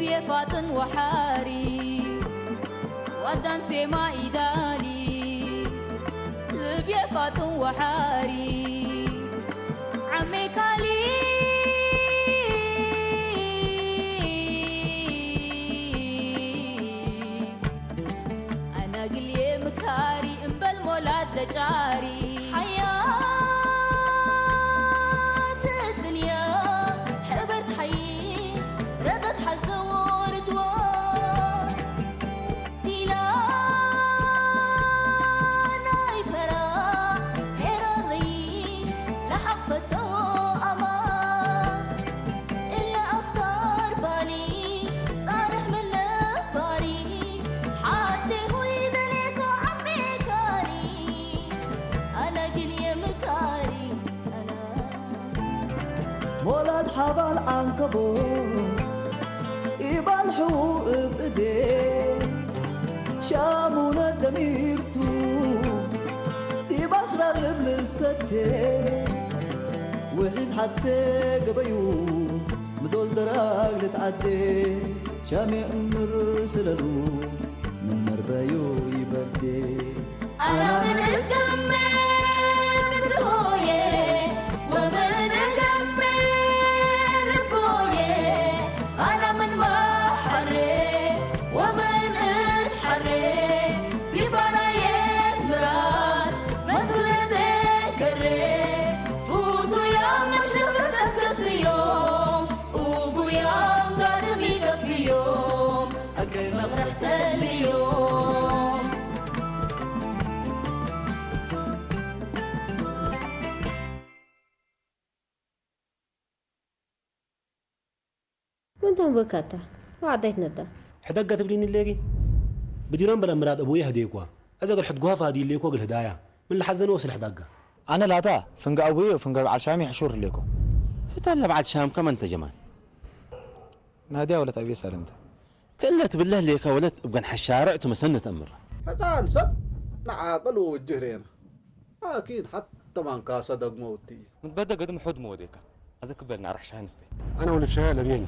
ልብየ ፋጥን ወሓሪ ዋዳም ሴማ ኢዳሊ ልብየ ፋጥን ወሓሪ ዓሜ ካሊ ኣናግልየ ምካሪ እምበል ሞላት ለጫሪ ሓያት ድንያ ሕበርት ሓይስ ረጠት ሓዘዎ ርድዋ ዲና ናይ ፈራ ኤረሪ ለሓፈቶ ኣማ እለ ኣፍካር ባኒ ጻርሕ ምን ነባሪ ሓዲ ሆይ ደሌኮ ዓሜካኒ ኣነ ግን የምካሪ ኣነ ሞላት ሓባል ዓንከቦት ኢባል ሕዉ እብ እዴ ሻሙነ ደሚርቱ ኢባስራ ልብልሰቴ ውሒዝ ሓቴ ገበዩ ምዶል ደራግ ልትዓዴ ሻሜ እምር ስለሉ ምን መርበዩ ይበዴ ኣና ምን እትመ ብትሆየ ወምን እገመ ልቦየ ኣና ምን ማሓሬ ወምን እትሓሬ ዲባናየ ምራድ መትለደ ገሬ ፉቱያም መሽረፈተከስዮም ኡጉያም ጋድም ይከፍዮም ኣከይ መቕረሕተልዮም ወንተም በካታ ወዓዳይት ነዳ ሕደገ ትብሊኒ ሌጊ ብዲሮም በለ ምራድ እቡየ ህዴኳ እዘ ግል ሕድጉሃ ፋዲ ሌኮ ግል ህዳያ ምን ለሓዘነ ወስል ሕዳጋ ኣነ ላታ ፍንጋ እቡየ ፍንጋ በዓል ሻሚ ሕሹር ሌኮ ህታ ለበዓል ሻም ከመንተ ጀማል ናዲያ ወለት ኣብየ ሳለምተ ክእለ ትብለህ ሌካ ወለት እብ ገንሐ ሻርዕ ቱ መሰነት እምራ። ሕጻን ሰብ ንዓቅል ወውጅህ ሬና ላኪን ሐተ ማንካሰ ደግሞ ውቲ። ምትበደ ገድም ሑድ መወዴካ ኣዘ ክበልና ኣራሕ ሻህ ንስተ። ኣነ ወልድ ሸህ ለብየኒ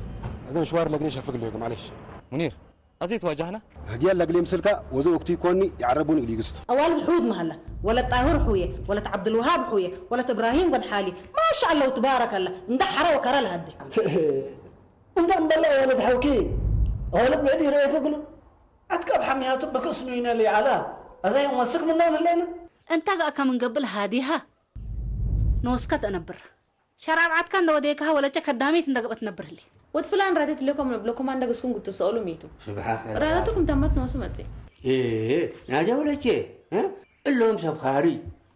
እዘን ሽዋር ለግኔ ሸፍግ ለዮገ ማለሽ። ሙኒር ኣዘይ ተዋጃህና። ህግያ ለግሌ ምስልካ ወዘ ወቅቱ ይኮኒ ይዓረቡን እግሊግስቱ። ኣዋልድ ሑድ መሃላ ወለት ጣሁር ሑየ ወለት ዓብድልውሃብ ሑየ ወለት እብራሂም ወድ ሓሊ ማሻ ኣላሁ ትባረከላ እንዳ ሓረ ወከረ ለሃዲ። እንዳ እምበላ የወለድ ሐውኪ ሆልብ ብዕድ ይረአይኩ ግሉ ኣትቀብ ሐምያቱ ብክእስ ኑይነ ለይዓላ ኣዛይ ወስክ ምና ንለይነ። እንታ ጋእካ ምን ገብእ ለሃዲሃ ንወስከ ተእነብር ሸራብዓትካ እንደ ወዴካሃ ወለቸ ከዳሚት እንደ ገብእ ትነብር ህሌ። ወድ ፍላን ራቴት ለኮም ለኮማንደ ግስኩም ክትሰኦሉ ሚቱ። ስብሓት ራቴትኩም ተመት ንወሱ መጽእ። ናደ ወለቼ እሎም ሰብ ኻሪ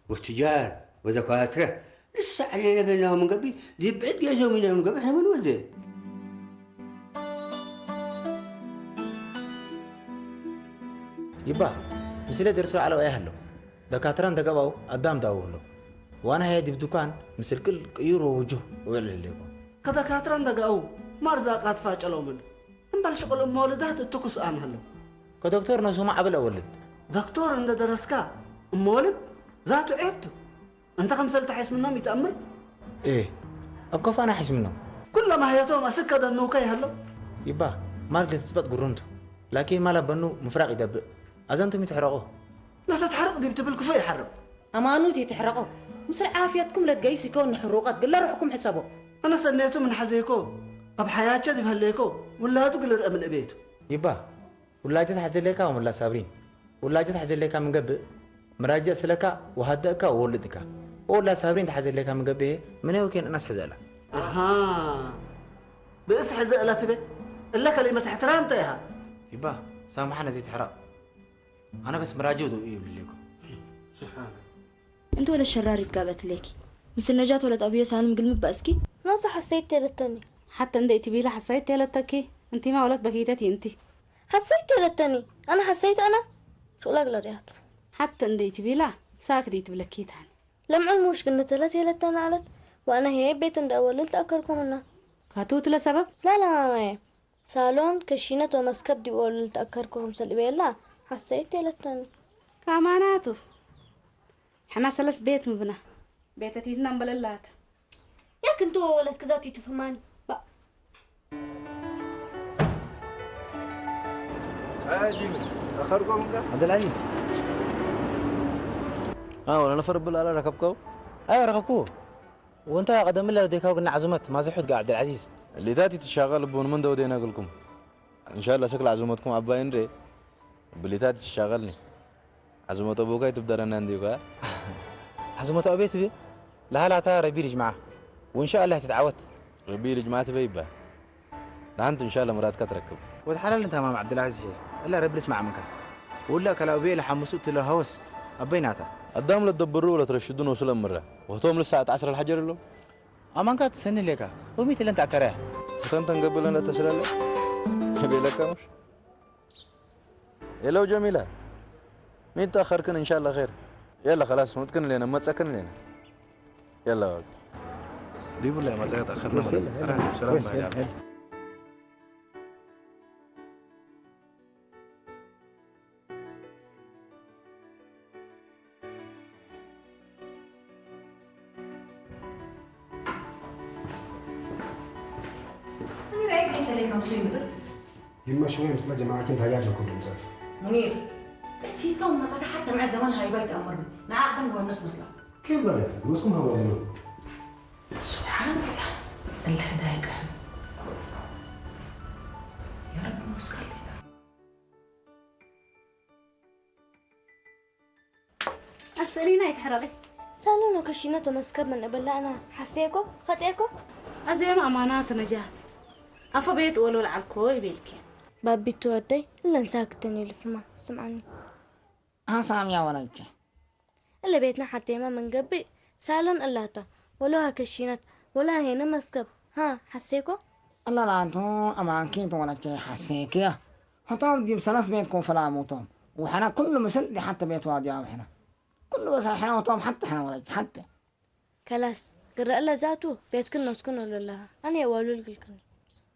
ወትጃር ወደኳትረ ንሳ ዓሌነ በናሁ ምንገቢ ዲብ ብዕድ ጌሶም ኢነ ምንገቢ ሕነ ምንወልደ። ይባ ምስለ ደርሶ ዓለው ኣያ ሃለው ደካትራ እንተገባው ኣዳም ዳው ህለው ዋና ሀየ ዲብ ዱካን ምስልቅል ቅዩር ወውጁህ ውዕል ህሌኮ። ከደካትራ እንደገአው ማር ዛቃት ፋጨለውምን እምበል ሽቁል እመወልዳት እትኩስ ኣም ሃለው። ከዶክቶር ነሱማ ዓብል ኣወልድ። ዶክቶር እንደ ደረስካ እመወልድ ዛቱ ዔብቱ። እንተ ከምሰል ተሓይስ ምኖም ይተእምር? ኤ ኣብ ከፋና ሓይስ ምኖም። ኩለ ማህየቶም ኣስከ ደንውከ ይሃሎ። ይባ ማል ለትጽበጥ ግሩምቱ ላኪን ማል ኣበኑ ምፍራቅ ይደብእ ኣዘንቱም ይትሕረቆ። ለተትሐርቅ ዲብ ትብል ክፎ ይሓርም። ኣማኑት ይትሕረቆ። ምስል ዓፍየትኩም ለትገይስ ይከውን ንሕሩቀት ግለ ሩሕኩም ሕሰቦ። ኣነ ሰኔቱ ምን ሓዘይኮ ኣብ ሓያቸ ዲብ ሀሌኮ ውላዱ ግለ ርአ ምን እቤቱ። ይባ ውላጀት ሓዘሌካ ወምላ ሳብሪን ውላጀት ሓዘሌካ ምን ገብእ ምራጀእ ስለካ ወሃደእካ ወወልድካ ወውላድ ሳብሪን ተሓዘሌካ ምን ገብእ ምነ ወኬን እናስ ሕዘእላ ኣሃ ብእስ ሕዘእላ ትቤ እለ ከሊመት እሕትራም እንታይ ኢሃ ይባ ሳምሓ ነዚ ትሕራቕ ኣነ በስ ምራጀው ደው ይብልሌኩም ስብሓነ እንተ ወለ ሸራሪት ጋበት ሌኪ ምስል ነጃት ወለት ኣብዮ ሳልም ግልምባ እስኪ ናብዛ ሓሰይት ቴለተኒ ሓተ እንደ ኢትቢላ ሓሳይት ቴለተኪ እንቲማ ወለት በኪተት ይእንቲ ሓሰይት ቴለተኒ ኣነ ሓሰይት ኣና ሹቅላ ግለርያቱ ሓተ እንደ ኢትቢላ ሳክት ኢትብለኪ ታኒ ለምዕል ሙሽ ግንተለት ቴለተኒ ኣለት ወኣነ ሄ ቤት እንደ ወልል ተኣከርኩምና ካቱ ትለ ሰበብ ላላ ማማየ ሳሎን ከሺነት ወመስከብ ዲብ ወልል ተኣከርኩ ክምሰል እቤላ ሓሰይት ቴለተኒ ካማናቱ ሕና ሰለስ ቤት ምብና ቤተቲትና እምበለላታ ያክ እንተ ወለት ክዛት ይትፍማኒ ባ ኣይ ጂሚ፣ ኣኸርጎም እንካ? ዓብደልዓዚዝ። ኣ፣ ወላ ነፈር ብል ኣላ ረከብከው? ኣይ፣ ረከብኩ። ወንታ ቀደም ለ ደካው ግና ዓዙመት ማዝሑት ጋ ዓብደልዓዚዝ። ሊታት ይትሻቀል ቡን ምን ደው ደይና ግልኩም። እንሻላ ሰክል ዓዙመትኩም ዓባይ እንዴ? ብሊታት ይትሻቀልኒ። ዓዙመት ኣቦካ ይትብደረና እንዲዩ ጋ? ዓዙመት ኣቤት ብ-፣ ለሃላታ ረቢ ልጅምዓ። ወእንሻ ኣላህ ትትዓወት። ረቢ ልጅምዓ ትበይ ይባ። ንሓንቲ እንሻላ ምራትካ ትረክብ። ወትሓላል እንታ ማም ዓብደልዓዚዝ ሕየ። እላ ረቢ ልስማዕ ምንካ። ውላ ከላው ቤ ለሓምሱ እትለ ሃወስ። ኣበይ ናታ? ኣዳም ለትደብሩ ለትረሽዱ ነሱ ለምረ። ወህቶም ልሳዕ ተዓስረ ልሓጀር ኣሎ። ኣማንካ ትሰኒ ሌካ። ኡሚ ትለን ተኣከረያ። ወተን ተንገብለን ለተስለለ። ቤለካ ሙሽ? የለው ጀሚላ። ሚን ተኣኸርክን እንሻላ ኸይር። የላ ኸላስ መጥክን ሌና፣ መጸክን ሌና። የላ በቃ። ዲቡላ መጸ ተኣኸርና ወስ ማለት። የለ፣ የለ። ኣረ፣ ሰላም ወስ ባይ የለ፣ ያለ። የለ። ሙኒር፣ ኣይኮይ ሰለይ ከም ሱይ ምድር። ይመሽ ወይ ምስላ ጀማዓችን ታያጀ ኩሉ ምጸት። ሙኒር፣ እስቲ ቶም መጸካ ሓታ ምዕር ዘመን ሃይባይ ተኣምርኒ። ንዓ ኣቕም ወነስ መስላ። كيف بلا؟ مسكم هوا زمان. سبحان الله. الله ده يقسم. يا رب مسكر لنا. ኣሰሊና ይትሕረቂ። ሳሎን ከሽነቶ መስከብ ምን እብላእና ሓሴኮ ኸጤኮ። ኣዘየማ ኣማና ተነጃ። ኣፈ ቤት ወሎ ለዓልኮ ይቤልኪ። ባቢቱ ወደይ እለን ሳክትን ይልፍማ ስምዓኒ። ሓሳም ያወረጀ። እለ ቤትና ሓቴማ መንገብእ ሳሎን እላታ። ወሎ ሃከሽነት ወላ ሄነ መስከብ ሃ ሓሴኮ። እለ ላንቱ ኣማንኪ ተወለጀ ሓሴክያ። ሕቶም ዲብ ሰለስ ቤት ኮፈላ ሙቶም። ወሐና ኩሉ ምስል ዲሓተ ቤት ዋዲያ ወሐና። ኩሉ በሳ ሕና ወቶም ሓተ ሕና ወለጅ ሓተ። ከላስ ግረእለ ዛቱ ቤትክን ኖስክን ወለላሃ። ኣነ የዋሉል ግልክኒ።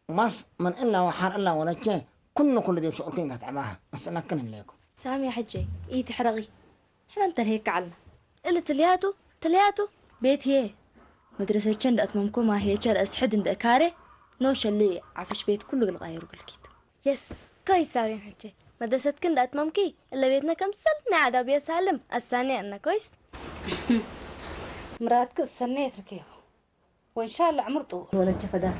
መስ ምን እላ ወሓር እላ ወለቼ ኩሉ ኩሉ ዲብ ሽቁልክን ከትዕባሃ። መስእለክን እሌኩም። ሳሚ ሕጂ ኢትሕረቂ። ሕና እንተልሄካ ዓልና። እሊ ትልያቱ ትልያቱ። ቤት ሄ መድረሰቸ እንደ ኣትመምኮ ማሄቸ ረእስ ሕድ እንደ ካሬ ኖ ሸሊ ዓፍሽ ቤት ኩሉ ግልቃየሩ ግልኪት። የስ፣ ከይሳሪ ሕጂ መደሰትኪ እንዳእትመምኪ እለ ቤትነ ከምሰል ናይ ዓዳብየ ሳልም ኣሳኒ ኣነ ኮይስ። ምራትክ እሰነ የትርከዮ ወንሻለ ዕምር ጥው ወለቸ ፈዳር።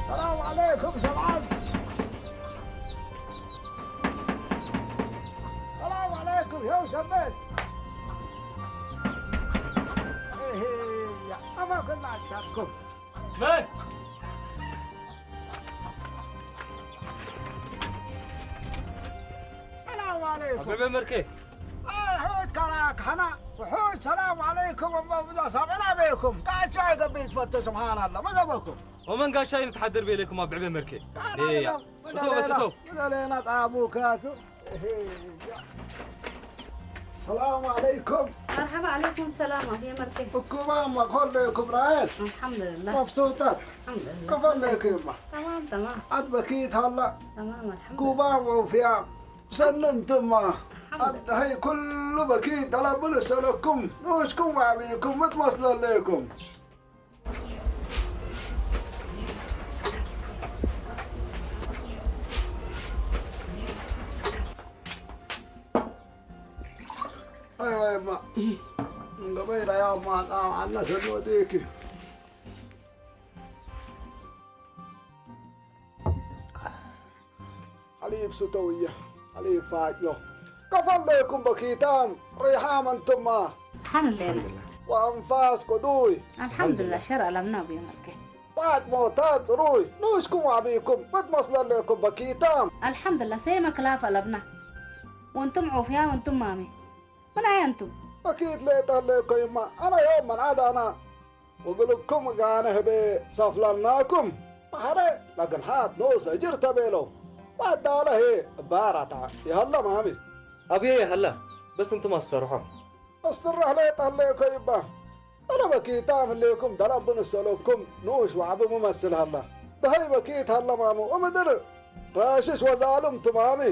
ሰላም ዓለይኩም ሰብዓት። ሰላም ዓለይኩም ሄው ሰበት። እህ፣ ያ፣ ኣማ ኩና ኣሽካትኩም። መን? ሰላም ዓለይኩም። ኣበበ መርኬ። ኣይ፣ ሕውት ካራ ካህና፣ ውሑድ ሰላም ዓለይኩም፣ እሞ ብዛ ሳሜና ቤኩም። ካቻ ይገብር ይትፈቱ፣ ስብሓን ኣላ፣ መገበኩም። ወመን ጋሻ ይንትሓደር ቤለኩም ኣብ ብዕበ መርኬ። ካራ እያ። ይገም፣ እቶ በስ እቶ። ብዘለና ጣቡካቱ። እህ፣ ያ። ሰላም ዓለይኩም። መርሓባ ዓለይኩም ሰላም፣ ኣህየ መርኬ። እኩባ እማ፣ ከለይኩም ራየት። ኣልሓምዱሊላህ። መብሱጣት። ኣልሓምዱሊላህ። ከፈለይኩም እማ። ተማም፣ ተማም። ኣድበኪት ሃላ። ተማም፣ ኣልሓምዱሊላህ። ኩባ ወውፍያ። ሰለምትማ። ኣልሓምዱሊላህ። ኣድሀይ ኩሉ በኪት፣ ተላብሉ ሰለኩም። ንኡሽኩም ወዓብይኩም፣ ምትመስለለይኩም። ኣይ፣ ኣይ፣ ገበይ ራያ ማጣ ኣና ሰሎ ዴኪ ሓሊብ ስተውየ ሓሊብ ፋጭሎ ከፈለኩም በኪታም ሪሓም እንቱማ ሓንሌና ወኣንፋስ ቅዱይ ኣልሓምዱላ ሸር ኣለምና ብዮ መልከ ባዕድ ሞታ ጽሩይ ንኡሽኩም ዓብይኩም ብትመስለለኩም በኪታም ኣልሓምዱላ ሰየመ ክላፍ ኣለብና ወንቱም ዑፍያ ወንቱም ማሚ ምን ኣየንቱም በኪት ሌጠለኮይማ ኣነ ዮም መንዓዳና ወግልኩም ጋነ ህቤ ሰፍለልናኩም ማሕረ ለግንሓት ንኡስ እጅር ተቤለው ባዳለ ሄ እባራታ ይሃለ ማሚ ኣብየ ይሃለ በስ እንቱም ኣስተርሖ እስርሕ ሌጠለኮይባ Ana bakiitaa milleekum darabun solokum nuush wa'abu mumassil halla. Dahay bakiit halla maamu umidr raashish wazaalum tumaami.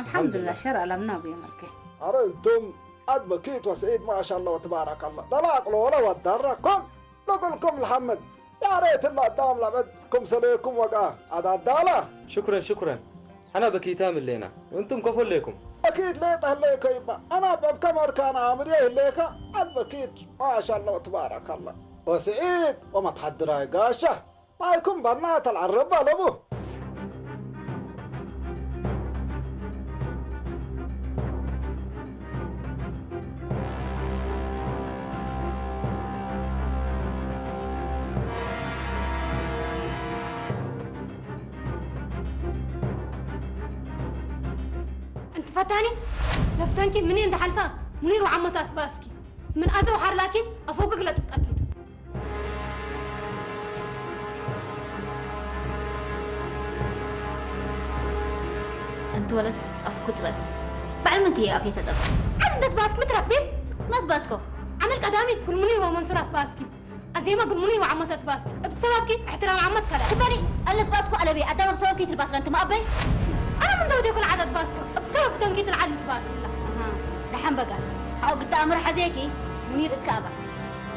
Alhamdulillah shar alamna bu yamalke. Ara intum ad bakiit wa sa'iid maasha Allah wa tabarak Allah. Dalaq loola wa darra kun lugulkum alhamd. Yaaree tilla addaam labad kum saleekum wagaa ad addaala. Shukran shukran. Hana bakiitaa milleena. Untum kofolleekum. Bakiit leeta halleeka ibba. Ana babka markaana amriya hilleeka. Ad bakiit. Maasha Allah tabarak Allah. Wa sa'iid wa matxaddiraa gaasha. Maayikum bannaata alcarrabba labu. እንት ፈታኒ ለፍተንኪ ምን እንደ ሓልፋ ሙኒሩ ዓመታት ባስኪ ምን ኣዘው ሓርላኪ ኣፎግግ ለጥቃኪቱ እንት ወለት ኣፍኩ ጽበት ባዕል ምን ትየ ኣፍየ ተጸብ ዓንደት ባስክ ምትረክቢ ናት ባስኮ ዓመል ቀዳሚት ግልሙኒ ሮመንሱራት ባስኪ ኣዜማ ግልሙኒ ሮዓመታት ባስኪ እብ ሰባብኪ እሕትራም ዓመት ከላ ትበሊ ኣለት ባስኮ ኣለቤ ኣዳም ኣብ ሰባብኪ ትልባስ ለንትማ ኣበይ ኣነ ምን ደውዴ ኩል ዓደት ባስኮ እብ ሰበብ ተንኪ ትልዓል ትባስላ ደሓን በጋ ሓኦ ግዳ ኣምር ሓዘየኪ ሙኒር እካ ኣባ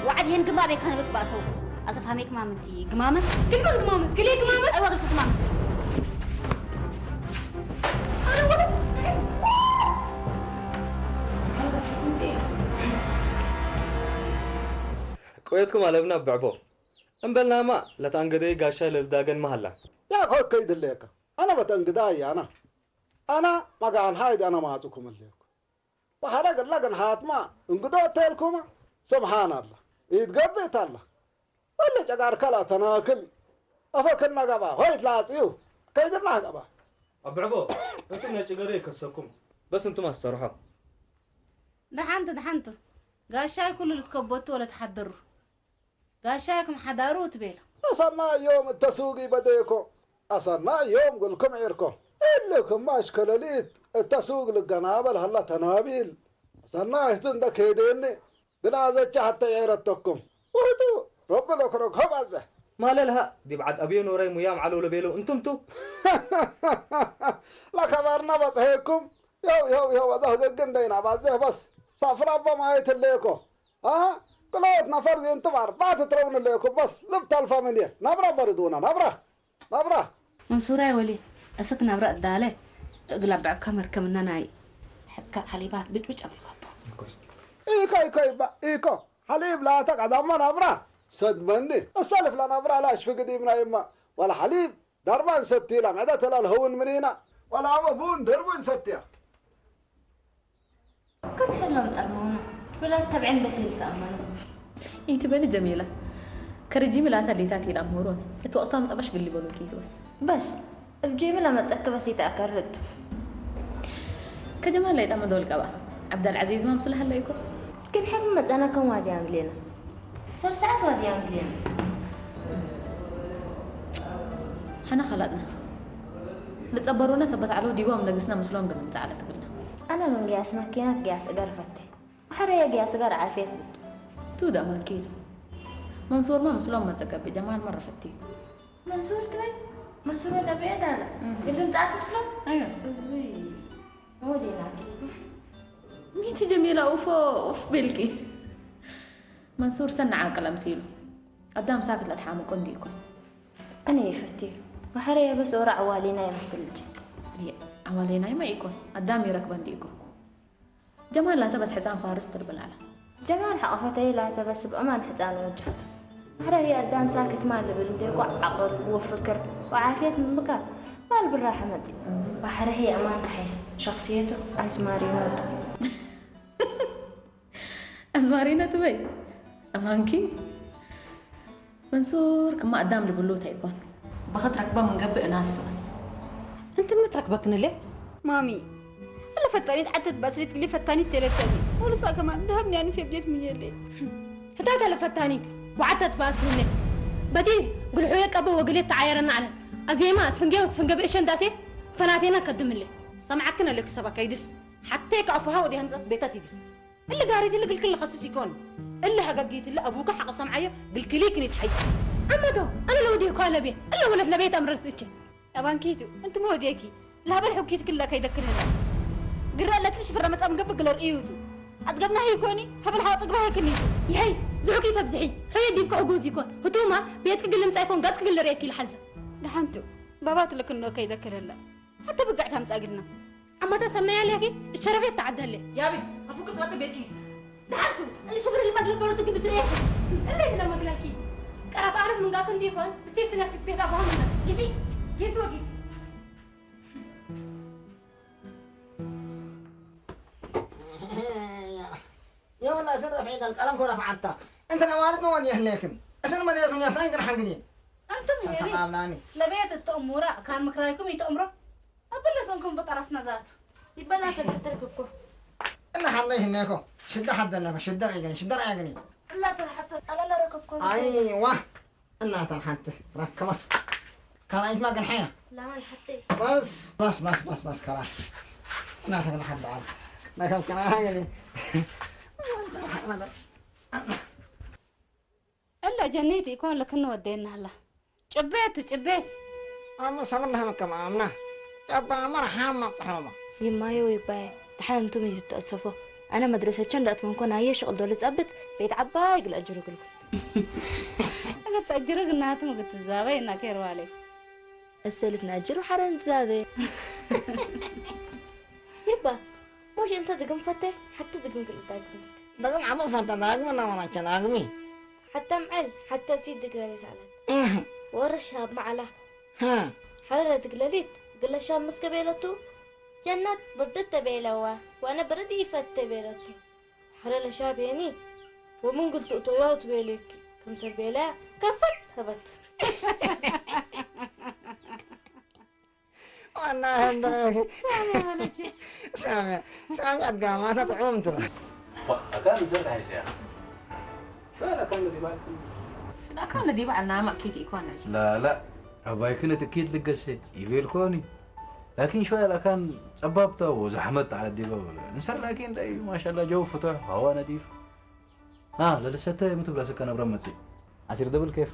ዋዕድ ይህን ግማ ቤካ ንብክ ባሰው ኣሰፋሜክ ማምንቲ ግማመት ግልመን ግማመት ግሌ ግማመት ኣይወግልኩ ግማመት ቆየትኩም ኣለብና ብዕቦ እምበልናማ ለታንገደይ ጋሻ ለልዳገን መሃላ ያኮ ከይድለየካ ኣነ በተንግዳ እያና ኣና መጋን ሃይድ ኣነ ማጽኩም ኣለኩ ወሐረግ ለገን ሃትማ እንግዶ ተልኩማ ሰብሓን ኣላ ኢትገብእ ታላ ወለ ጨጋር ከላ ተናክል ኣፈክና ገባ ሆይት ላጽዩ ከይግና ገባ ኣብዕቦ እንቱም ናይ ጭገሪ ይከሰኩም በስ እንቱም ኣስተርሖ ደሓንቲ ደሓንቲ ጋሻይ ኩሉ ልትከቦቱ ወለ ትሓድሩ ጋሻይ ክም ሓዳሩ ትቤሎ ኣሰና ዮም እተሱጊ በደኮ ኣሰና ዮም ጉልኩም ዒርኮ እልክማ እሽከለሊት እተሱግ ልገናበል ሀላ ተናቢል ኣሰና እህቱ እንደ ከይደኒ ግና ዘቻ ሐተ ዔረተኩም ውህቱ ረቢ ለክረግሆ ባዘ ማለልሃ ዲብ ዓድ ኣብዮ ኖራይ ሙያም ዓለው ለቤለው እንቱምቱ ለከባርና በጽሔኩም ያው ያው ያው አዛ ህገግ እንደይና ባዘህ በስ ሳፍራ አባ ማየት ለኮ አ ክሎት ነፈር ዜንትባር ባት ትረውን ለኮ በስ ልብ ተልፋ ምን ናብራ በርዱና ናብራ ናብራ መንሱራይ ወሊ እስክ ናብራ እዳለ እግላ ብዕካ መርከምና ናይ ሕካ ሓሊባት ብጭብጭ ኣብልካቦ ኢኮ ኢኮ ኢባ ኢኮ ሓሊብ ላታ ቀዳማ ናብራ ሰድመኒ እሰልፍ ለናብራ ላሽ ፍግድ ይምና ይማ ዋላ ሓሊብ ዳርባ እንሰቲ ኢላ ምዕዳ ተላል ሀውን ምኒና ዋላ ኣበ ቡን ደርቡ እንሰትያ كل حلم تأمونه ولا تبعين بس اللي تأمنه إنت بني جميلة كرجيم لا تلي تاتي الأمورون اتوقتها مطبش قلي بلوكي توس بس እብ ጄሚ ለመጸኪ በሲተ ኣከርህቱ። ከጀማል ለይጠመ ዶል ቀባ። ዐብዳልዐዚዝ መምስሉ ሀለ ኢኮ። ግን ሕር መጸና ከም ዋድያ ምሌና። ሰር ሰዓት ዋድያ ምሌና። ሐነ ኸላጥና። ልጸበሩነ ሰበት ዐለው ዲቦም ነግስና ምስሎም ግን ምጻዕለ ትብልና። ኣነ ምን ግያስ መኪናት ግያስ እገር ፈቴ። ወሐረየ ግያስ እገር ዓፍየት ብቱ። ቱ ደማን ኬቱ። መንሱርማ ምስሎም መጸ ገብእ ጀማል መረ ፈቴ። መንሱር ትበይ መንሱር ወደ ብኤ ዳና ግድም ጻት ምስሎም ኣዮ እይ ሞዴላት ሚቲ ጀሚላ ኡፎ ኡፍ ቤልኪ መንሱር ሰና ዓቅል ኣምሲሉ ኣዳም ሳክት ለትሓመቆ እንዲእኮ ኣነ ይፈትዩ ባሕረ የበስ ኦራ ዓዋሌና ይመስል ልጅ ዓዋሌናይማ ኢኮን ኣዳም ይረክበ እንዲእኮ ጀማል ላተ በስ ሕፃን ፋርስ ትርብል ኣላ። ጀማል ሓቆፈተይ ላተ በስ ብእማን ሕፃን ወጃት። ማሕረር የኣዳም ሳክት ማል ልብል እንዴ ቋዕ ዓቕል ወፍክር ወዓፍየት ምምካር ማል ብራሐ መጺ። ባሕርህ የእማን ተሓይስ ሸኽስየቱ ኣዝማሪኖቱ። ኣዝማሪኖቱ በይ ኣማንኪ መንሱር ክማ ኣዳም ልብሉ ተይኮን። ብኽትረክቦ ምንገብእ ናስቶስ። እንትን ምትረክበክንለ? ማሚ፣ እለ ፈታኒት ዓተት ባስሊት ግሊ ፈታኒት ቴለተኒ። ወልሳ ከማን ደሃብ ኒያኒ ፌብሌት ምየለ። ህታት እለ ፈታኒት ብዓተት ባስሊለ። በቲ ግልሑ የቀበ ወግሌት ተዓየረና ዓለት። ኣዜማ ትፍንገ ወትፍንገ ብእሸ እንዳቴ ፈናቴና ከድምለ። ሰምዓክን ኣለኪ ሰባ ከይድስ። ሓተይ ከኣፉሃ ወዲሃን ቤታት ይድስ። እሊ ጋሪት እሊ ግልክል ለኸስስ ይኮን። እሊ ሃጋጊት እሊ ኣቡካ ሓቂ ሰምዓዮ ግልክሊ ክኒት ሓይስ። ዓመቶ፣ ኣነ ለወዲኩ ኣለቤ፣ እለ ወለት ለቤት ኣምረት እቼ። ኣባንኪቱ፣ እንት መወዲየኪ፣ ላበል ሕኪት ክለ ከይደክልለ። ግራ ለትልሽ ፍረ መጻም ገብር ግለር እዩቱ። ኣጽገብና ይኮኒ፣ ሃበል ሓዋ ጽግባ ይክኒቱ። ይሄይ፣ ዝሑኪ ተብዝሒ፣ ሕየ ዲብኩ ሕጉዝ ይኮን። ህቱማ፣ ቤትክ ግልምጻ ይኮን፣ ገጽክ ግልር የኪል ሓዘ። ደሓንቱ፣ ባባት ልክኖ ከይደክልለ። ሓተ ብግዕ ታምጻ ግድና። ዓመተ ሰመያ ለኪ እሸረፌት ተዓደለ። ያቢ፣ ኣፉ ቅጽበት ቤት ኪስ። ደሓንቱ፣ እሊ ሽፍር ልባት ልበረቱ ግን ብትሬ። እለ ይትለ መግለልኪ። ቀረብ ኣረብ ምንጋክ እንዲ ይኮን፣ እስቲ ስነት ቤት ኣባሁን ምንጋክ። ጊሲ፣ ጊሲ ወጊሲ። يا والله سر في عيد القلم كرة في عطا. انت لو عارف ما ودي هناكم. اسن ما ديكم يا سان كن حنقني. أنتم أنت يعني قابلاني. لبيت التأمورة كان مكرايكم يتأمروا. أبلا سنكم بطرس نزات. يبلا تقدر تركبكم. إلا حد هناكم. شد حد لنا شد رأيقني شد رأيقني. إلا تحت أنا لا ركبكم. أيوة. እናተን ሓንቲ ረከባ። ካልኣይት ማገን ሓያ። ላማን ሓተይ። በስ፣ በስ፣ በስ፣ በስ፣ በስ፣ ከላስ። እናተን ሓንቲ ዓም። ነከም ከና ሃገሊ። እለ ጀኒት ኢኮን ለክን ወዴና ላ። ጭቤት፣ ጭቤት። ኣሞ ሰብርላ መከም ኣምና። ያባ መር ሓማ ጽሖማ። ይማዮ ይባየ። ደሓን እንቱም ይትተእሰፎ። ኣነ መድረሰቸ እንዳትመንኮ ናየ ሽቕል ዶ ልጸብት ቤት ዓባይ ግል ኣጅሩ ግልኩ። أقطع جرق ناتم قلت الزابي إنك يروالي. السلف ناجر وحرن زابي. يبا، مش أنت دقم فتي حتى دقم قلت دقم. دقم عمر فانت دقم أنا وانا كان دقمي. حتى معل حتى سيد دقلالي سالت. ورا الشاب معله. ها. حلالة دقلاليت قل الشاب مسك بيلتو. جنات بردت بيلوا وأنا بردي فت بيلتو. حلال شاب يعني ومن قلت أتوات بيلك كم سر بيلا كفت هبت. ዋና ህንድረግ ሳሚ ማለት እዩ። ሳሚ ሳሚ ኣድጋማታ ጥዑም ትብል። ኣካል ንሰብ ተሓይሰያ። ፈላ ከም ነዲባ ኣልኩም። ሽዳ ካብ ነዲባ ኣልናማ ኬት ይኮነ። ላላ ኣባይክን እቲ ኬት ልገሰ ይቤልኮኒ። ላኪን ሸዋ ላካን ጸባብታ ወዛሕመት ተዓዲባ በለ። እንሰር ላኪን ዳይ ማሻላ ጀው ፍቱሕ ሃዋ ነዲፍ። ها للستة متبلا سكان برمتي. عسير دبل كيف؟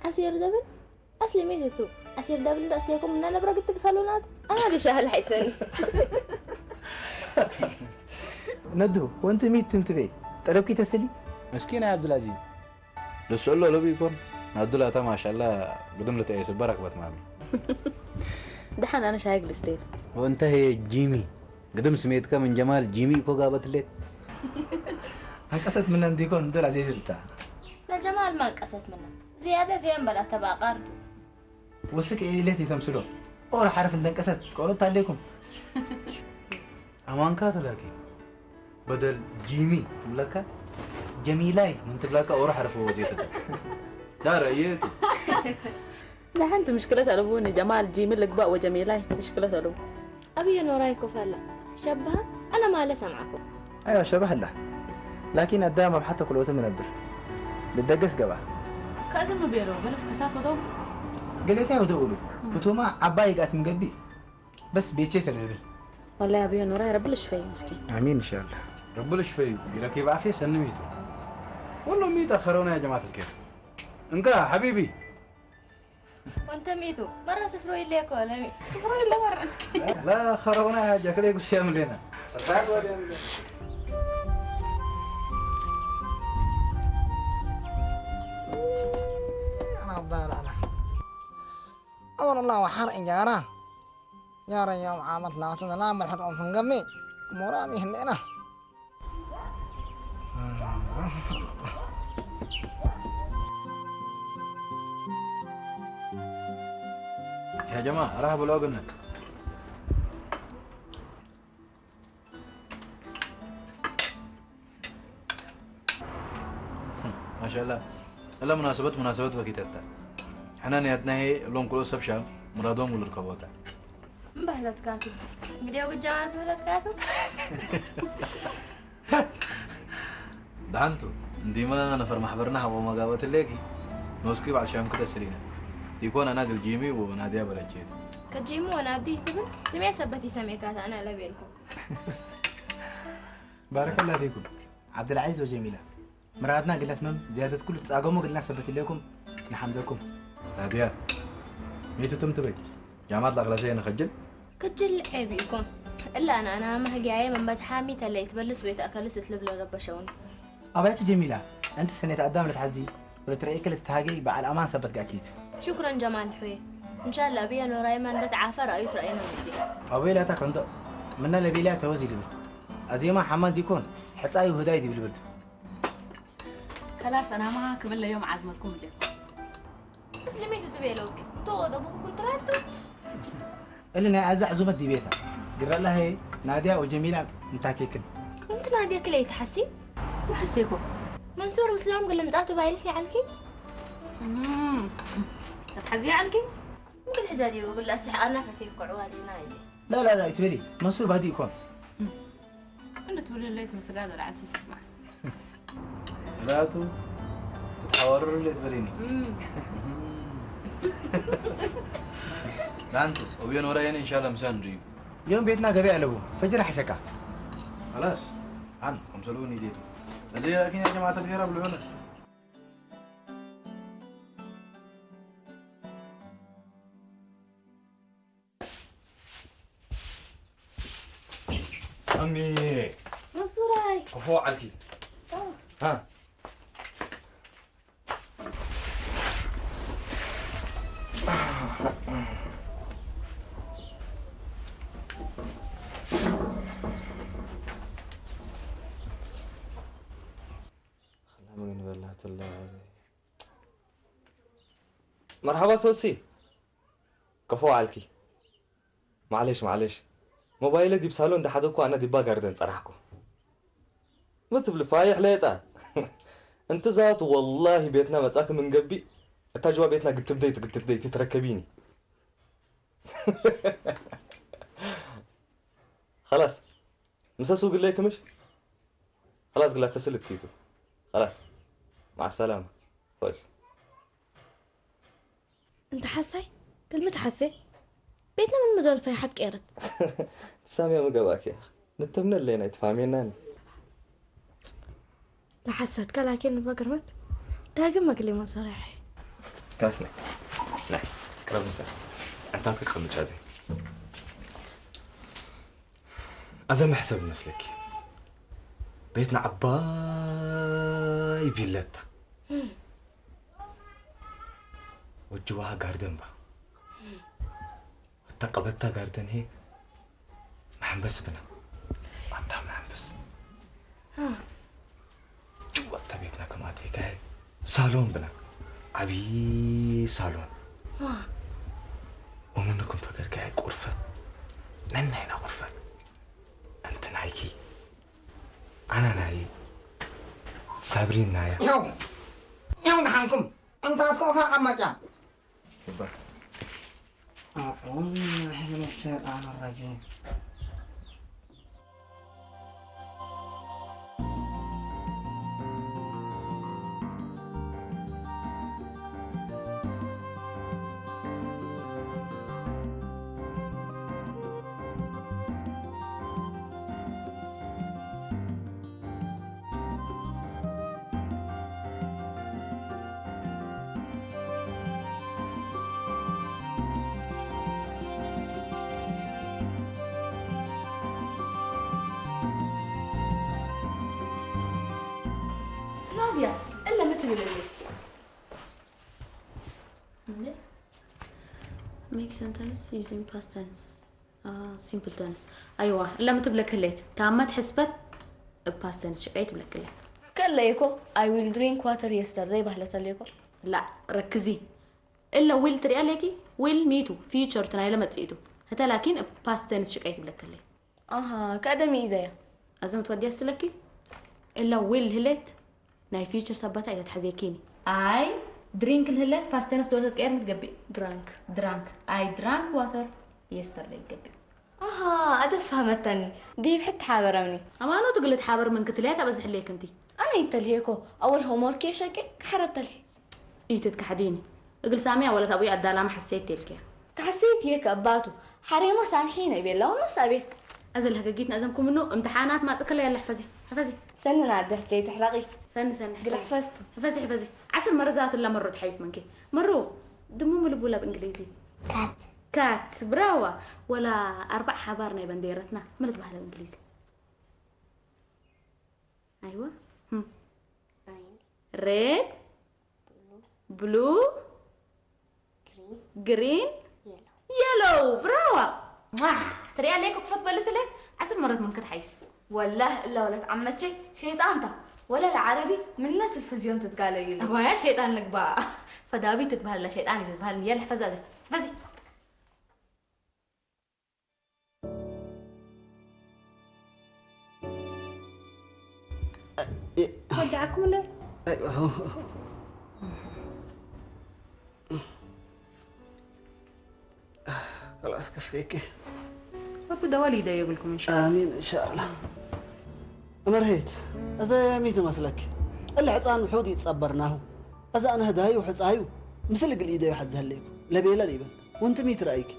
عسير دبل؟ أصلي ميتتو. عسير دبل ده أصلي يكون من أنا برقت كخلونات. أنا دي شهل حيسن. ندو وانت ميت تنتبه. طلبكي تسلي؟ مسكين يا عبد العزيز. لسؤال له لو بيكون. عبد الله تما شاء الله قدم له تأيس برك بات مامي. دحين أنا شايق لستيف. وانت هي جيمي. قدم سميتك من جمال جيمي كو قابت لك. هكذا من عندكم دول عزيز انت. ለጀማል ማልቀሰት ምና ዝያደት የንበል ኣተባቃርቱ። وسك إيه ليتي تمثلو. أول حرف عندنا قصد قولت عليكم. أمان كاتو لكن بدل جيمي تبلكا جميلاي من تبلكا أول حرف هو زيتك. دار أيتو. لا أنت مشكلة ألبوني جمال جيمي لقباء وجميلاي مشكلة ألبو. ኣብዮ ኖራይ ኮፍ ኣላ ሸባሃ ኣነ ማለ ሰምዓኮ። أيوة شبه الله. لكن الدام حتى كل وتم نبر. للدقس قبا. كأزم بيرو قلف كسات ودو. قليتها ودولو. فتوما عباي قات مقبي. بس بيتشي تربي. والله يا أبي نوراي رب الشفي مسكين. آمين إن شاء الله. رب الشفي يركب عافية سنميتو. والله ميت أخرونا يا جماعة الكيف. انقا حبيبي. وانت ميتو مرة سفرو إلي أكو ألمي سفرو إلا مرة اسكي. لا خرونا يا جاك ليك الشام لنا. الفات ولا يملي. أنا الضال أنا. أول الله وحر إنجارة. يا ريوم عامت لا تنلام الحرم فنقمي. مرامي هنينا. يا جماعة، راح بلوغنا. ما شاء الله. إلا مناسبة، مناسبة وقت أنت. حنا نيتنا هي لون كل سبشا مرادهم ولا ركبوتا. بهلت كاتو. بدي أقول جمال بهلت كاتو. دعنتو. ديما نفر محبرنا هو ما قابت ليكي. نوسكي بعد شام كده سرينا. يكون أنا قل جيمي وناديا بلجيت. كجيمي ونادي تبن؟ سمية سبتي سمية كات أنا لا بينكم. بارك الله فيكم. عبد العزيز وجميلة. مرادنا قلت من زيادة كل تساقموا قلنا سبت لكم. نحمدكم. ناديا. ميتو تم تبي. جامعة الأخلاصية نخجل؟ كجل عيب يكون. إلا أنا، أنا مهجي عيب من بس حامي تلي تبلس ويتأكلس تلب لربشون. أباك جميلة. أنت سنة قدام لتحزي. ولترأيك لتهاجي بعد أمان سبت أكيد. شكرًا جمال حوي. إن شاء الله بيا نوراي ما ندت عافر أيوت رأينا ودي. أبوي لا تكرندو. منا لبي لا توزي دبل. أزيما حماد يكون. حتى أيو هداي دي بالبرد. خلاص، أنا ما كمل يوم عزمتكم اليوم. بس لميتو تبي لوك. تو ده بوكو كنتراتو. اللي أنا أزع عزومة دي بيتها. قرر لها هي نادية وجميلة متاكيكن. أنت نادية كلي تحسي؟ تحسيكو. منصور مسلم قال لمطاتو بايلتي عنكي؟ امم. تحزي عنكي؟ ممكن حزاري يقول لا سح أنا فتي كعوالي نايلي. لا، لا، لا، يتبلي. منصور بهدي يكون. أنت تقولي ليت مسجاد ولا عاد تسمع؟ ذاته تتحاورر اللي تبليني. امم. لا، أنتو. وبين ورايا إن شاء الله مسان دريم. يوم بيتنا قبيع لبو. فجر حسكا. خلاص. عن خمسة لون يديتو. زي لكن يا جماعة الخير أبو العلا. سامي. منصوراي. كفو عليكي. آه. ها. خلينا من بلعت الله. مرحبا سوسي. كفو عليكي. معلش، معلش. موبايل دي بصالون ده حدوكو أنا دي باقر دين صراحكو. ما تبلي فايح ليتا. أنت ذات والله بيتنا مساك من قبي. أتجوا بيتنا قلت بديت، قلت بديت تتركبيني. خلاص. مسا سوق الليك مش؟ خلاص قلت تسلت كيتو. خلاص. مع السلامة. كويس. أنت حسي؟ كلمة حسي؟ بيتنا من مدول في حد كيرت. سامية مقباك يا أخي. نتمنى اللي نتفاهمين. لحسات كلاكين بقرمت. داقم مقلي مصارحي. كاسني. لا. كلام نسا. أنت هاتك خمج هذه. أزم حسب مسلك. بيتنا عباي فيلتا. وجوها قاردن با. እታ ቀበታ ጋርደን ሄ መሐንበስ ብና። ኣታ መሐንበስ። ጅዋ እታ ቤትና ከም ኣተይካ ሄ ሳሎን ብና። ዓብዪ ሳሎን። ወመንኩም ፈገርካ ቁርፈት። ነናይና ቁርፈት። ኣንቲ ናይኪ። ኣና ናይ ሳብሪን ናያ። ያው ያው ንሓንኩም እንታት ኮፋ ቀማጫ። أعوذ بالله من الشيطان الرجيم. ናድያ፣ እለ ምን ትብል እሊ? እንዴ? Make sentence using past tense. آه، simple tense. أيوة، እለ ምን ትብለክ ህሌት? ታመት ሕስበት ብ past tense ሽቀይ ትብለክ ህሌት። ከለይኮ I will drink water yesterday ባህለተለይኮ። ላ ረክዚ እለ ዊል ትሪኣ ኣለኪ? ዊል ሚቱ ፊውቸር ትናይለ መጽኢቱ። ህተ ላኪን ፓስት ቴንስ ሽቀይ ትብለከለይ። ኣሃ፣ ቀደም ኢደያ። ኣዘም ትወዲያ ስለኪ እለ ዊል ህለት ናይ ፊውቸር ሰባታ እያ ተትሓዘኪኒ። ኣይ ድሪንክ ህለት ፓስት ቴንስ ዶ ተትቀየር ምትገቢ? ድራንክ። ድራንክ። ኣይ ድራንክ ዋተር የስተርደይ ትገቢ። ኣሃ፣ ኣደፋህመተኒ። ዲብ ሕት ሓበረምኒ። ኣማኖ ትግልት ሓበር ምን ክትልያ ተበዝሕለይ ክንቲ። ኣነ ይተልሄኮ፣ ኣወል ሆምወርክ የሸቂ ክሓረተልሄ። ኢትት ካሕዲኒ። እግል ሳሚያ ወለት ኣቡይ ኣዳላማ ሓሰይት የልኪያ። ካሕሰይት የከ ኣባቱ። ሓሬማ ሳምሒ ናይ ቤላ ወኖስ ኣቤት። ኣዘል ህገጊት ናዘምኩም ምኑ እምትሓናት ማጽከለ ያለ ሕፈዚ። ሕፈዚ። ሰንና ኣደ ሕጀይ ትሕራቂ። ሰኒ ሰኒ ግለ ሕፈዚ። ሕፈዝቱ። ሕፈዚ ሕፈዚ። ዓስር መረዛት እላ መሮ ትሓይስ መንኪ። መሮ ድሙ ምልቡላ ብእንግሊዚ። ካት። ካት ብራዋ። ወላ ኣርባዕ ሓባር ናይ በንዴረትና ምልት ባህለ ብእንግሊዚ። ኣይዋ። ህም። ሬድ። ብሉ። ግሪን። የሎው። ብራዋ። ሟ! ትሪኣ ኣለይ ክፈት በልስለ። ዓስር መረት ምን ክትሓይስ። ወላህ እላ ወለት ዓመቼ ሸይጣንታ። ወላ ለዓረቢ ምነ ትልፍዝዮን ትትጋለዩ። ኣባያ ሸይጣን ልግባ። ፈዳቢ ትትበሃል ሸይጣን ትትበሃል። የለ ሕፈዛ ዘ። ሕፈዚ። ወጃዕኩምለ? خلاص كفيك. ረቢ ደወል ይደ የብልኩም እንሻ ኣሚን እንሻላ። እመርሄት፣ እዘ ሚት መስለክ እለ ሕፃን ውሑድ ይጸበርናሁ። እዛ ኣነ ህዳዩ ሕፃዩ ምስል ግል ኢደዩ ሓዝ ዘህለይኩ ለቤለ ሊበን ወንቲ ሚት ረኣይክ።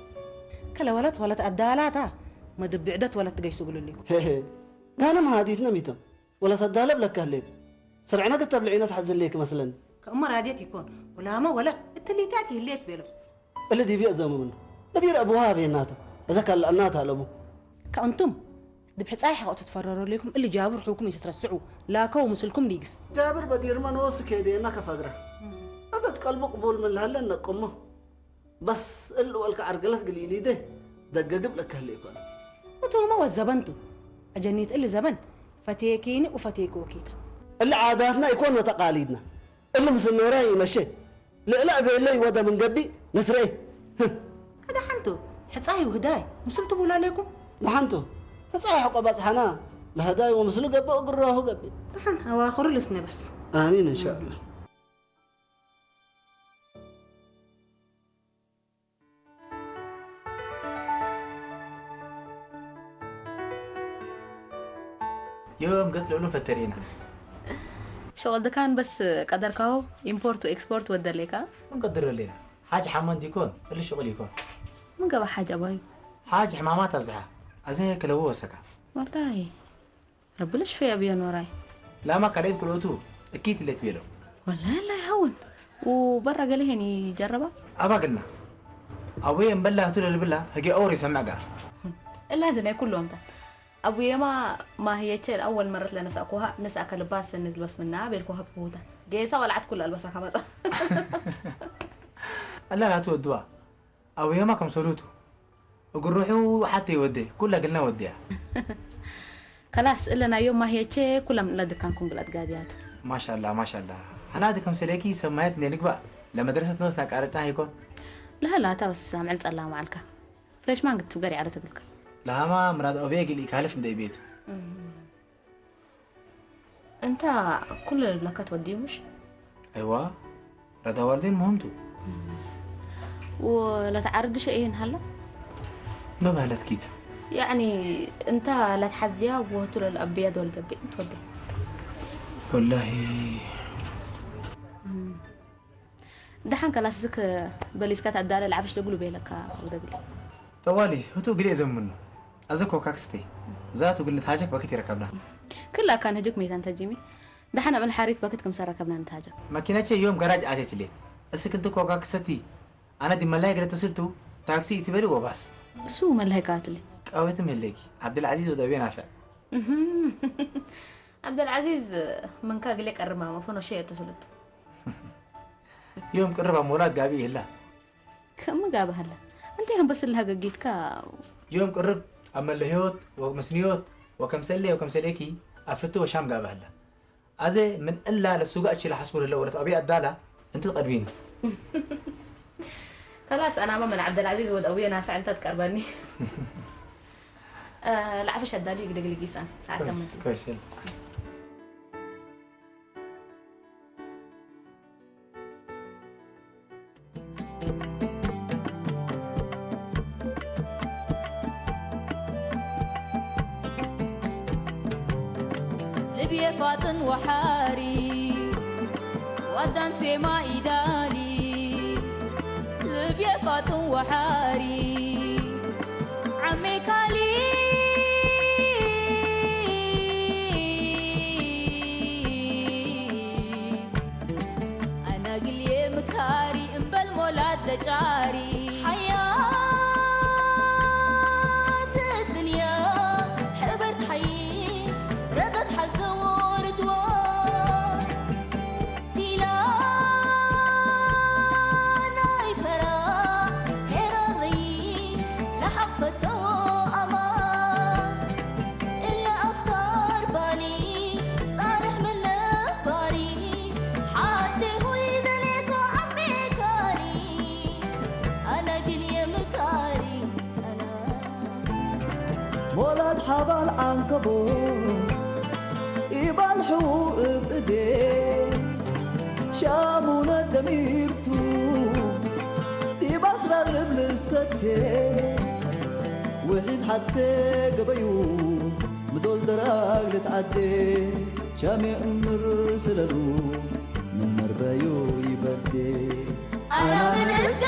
ከለ ወለት ወለት ኣዳላታ መድብ ብዕደት ወለት ትገሽ ስጉልልዩ። ሄሄ፣ ጋነ መሃዲትነ ሚቶም ወለት ኣዳለ ብለካ ህለይኩ። ስርዕነ ክተብልዒነ ትሓዝለይክ መስለኒ። ከእሞ ራድየት ይኮን፣ ወላመ ወለት እትሊታት ይህሌት ቤሎ። እሊ ዲቢ እዘሙ ምኑ። በዲር ኣቡሃ ቤናታ። እዘ ካልኣናታ ኣለቡ። ከእንቱም ድብ ሕጻይ ሓቆት ትፈረሩ ኣለይኩም፣ እሊ ጃብር ሑኩም እዩ ትትረስዑ። ላከው ምስልኩም ሊግስ። ጃብር በዲርመ ንወሱ ከይደየና ከፈግረ። እዘት ቀልቡ ቅቡል ምን ለሃለን ነቅሞ። በስ እል ወልከ ዓርገለት ግልኢሊደ ደገግብ ለከህለ ይኮን። እቱመ ወዘበንቱ። ኣጀኒት እል ዘበን ፈቴኪኒ ወፈቴኪ ወኪታ። እል ዓዳትና ይኮን ወተቃሊድና። እል ምስ ኖረ ይመሸ። ልእላእ ቤለይ ወደ መንገዲ ንትረኤ። ከደ ሓንቱ ሕጻይ ውህዳይ ምስል ትቡሉ ኣለይኩም? ደሓንቱ ሕጻይ ሕቆ ባጽሓና ለህዳይ ወምስሉ ገበኦ ግረሁ ገቢ። ደሓን ኣዋኽሩ ልስነ በስ። ኣሚን እንሻላ። ዮም ገጽ ልእሉም ፈተሪና። ሸቕል ድካን በስ ቀደርካው ኢምፖርት ወኤክስፖርት ወደለይካ? ምን ቀድር ኣለና? ሓጅ ሓመን ዲኮን እሊ ሽቕል ይኮን። ምን ገባ ሓጅ ኣባዩ? ሓጅ ሕማማት ኣብዝሓ። ኣዘ ክለቡ ወሰካ። ወላሂ። ረቢ ለሽፈይ ኣብዮ ኖራይ። ላማ ካልኤት ክልኦቱ እኪት ለት ቤሎ። ወላሂ ላ ይኸውን። ወበራ ገለ ሄን ይጀረባ? ኣባ ግልና። ኣቡየ እምበላ ህቱ ለልብላ ህጌ ኦር ይሰምዕ ጋር። እላ እዚ ናይ ኩሎም ታ። ኣቡየማ ማህየቸ ኣወል መረት ለነሳእኩሃ ነሳእ ከልባስ ንዝልበስ ምና ቤልኩ ሃብኩሁታ። ጌሳ ወልዓት ኩሉ ኣልበሳ ከመጻ። ኣላ ላቱ ወድዋ። ኣቡየማ ከም ሰሉቱ። እግሩሑ ሓተ ይወደ፣ ኩላ ግልና ወደያ። ከላስ እለ ናዮም ማህየቸ ኩላ ምንላ ድካንኩም ግላት ጋድያቱ። ማሻላ ማሻላ። ሓናዲ ከም ሰሌኪ ሰብ ማየት እንደ ንግባእ ለመድረሰት ነስ ናቃረጫ ይኮን? ለሃላታ በስ ኣምዕል ጸላ መዓልካ ፍሬሽማን ግትብ ገሪ ዓለ ተግልካ። ለሃማ ምራድ ኦቤ ግሊ ካልፍ እንደ ቤቱ። እንታ ኩሉ ልብለካ ትወድዩ ምሽ? ኣይዋ ረዳ ዋልዴን ምህምቱ። ወለትዓርድ ሸይን ሃላ? በባህለት ኪክ። ያዕኒ እንታ ለትሓዝያ ወህቱ ለልኣብያ ዶል ገቢእ ትወዲ። ወላሂ። ደሓን ከላስ ዝክ በሊስካ ታዳለ ለዓብሽ ለጉሉ ቤለካ ወደግል። ጠዋሊ ህቱ ግልኤ ዘምኑ። ኣዘ ኮካ ክስቴ። ዛቱ ግልት ሃጀክ በክት ይረከብና። ክላ ካን ህጅክ ሜታን ተጂሚ። ደሓን ኣብል ሓሪት በክት ክምሰ ረከብና ንታጀክ። መኪናቸ ዮም ገራጅ ኣቴት ሌት። እስክ እንት ኮካ ክሰቲ። ኣነ ዲ መላይ ግለ ተስልቱ ታክሲ ይትበሊ ወባስ። እሱ መላይ ካትሊ። ቃዊትም ህሌኪ። ዓብደልዓዚዝ ወደቤ ናፈዕ። እህም። ዓብደልዓዚዝ መንካ ግሌ ቀርማ መፈኖ ሸየ ተስልቱ። ዮም ቅርብ ኣሞላት ጋቢ ይህላ። ከም ጋባህላ። እንታይ ከም በስልሃ ገጊትካ? ዮም ቅርብ ኣብ መለ ህይወት ወምስንዮት ወከምሰሌ ወከምሰሌኪ ኣፍቲ ወሻም ጋባህላ። ኣዜ ምን እላ ለሱጋእ ችላ ሐስቡ ለለ ወለት አብይ አዳላ እንት ቀድሚኒ። خلاص أنا ما من عبد العزيز ود أبويا نافع أنت تقربني. العفش الدالي يقلق لي قيسان ساعة تمت. كويس، يلا. ልብየ ፋጥን ወሓሪ ዋዳም ሴማ ኢዳሊ ልብየ ፋጥን ወሓሪ ዓሜ ካሊ ኣናግልየ ምካሪ እምበል ሞላት ለጫሪ ሓያት ድንያ ሕበርት ሓይስ ረጠት ሓዘዎ ርድዋ ቲላ ናይ ፈራ ሄረሪ ለሓፈቶ ኣማ እለ ኣፍካር ባኒ ጻርሕ ምን ነባሪ ሓቴ ሆይ ደሌኮ ዓሜ ካሪ ኣነ ግን የምካሪ ኣነ ሞላድ ሓባል ዓንከቦት ኢባል ሕዉ እብ እዴ ሻሙነ ደሚርቱ ዲብ ኣስራር ልብል ሰቴ ውሒዝ ሓቴ ገበዩ ምዶል ደራግ ልትዓዴ ሻሜ እምር ስለሉ ምን መርበዩ ይበዴ ኣና ምን እብዳ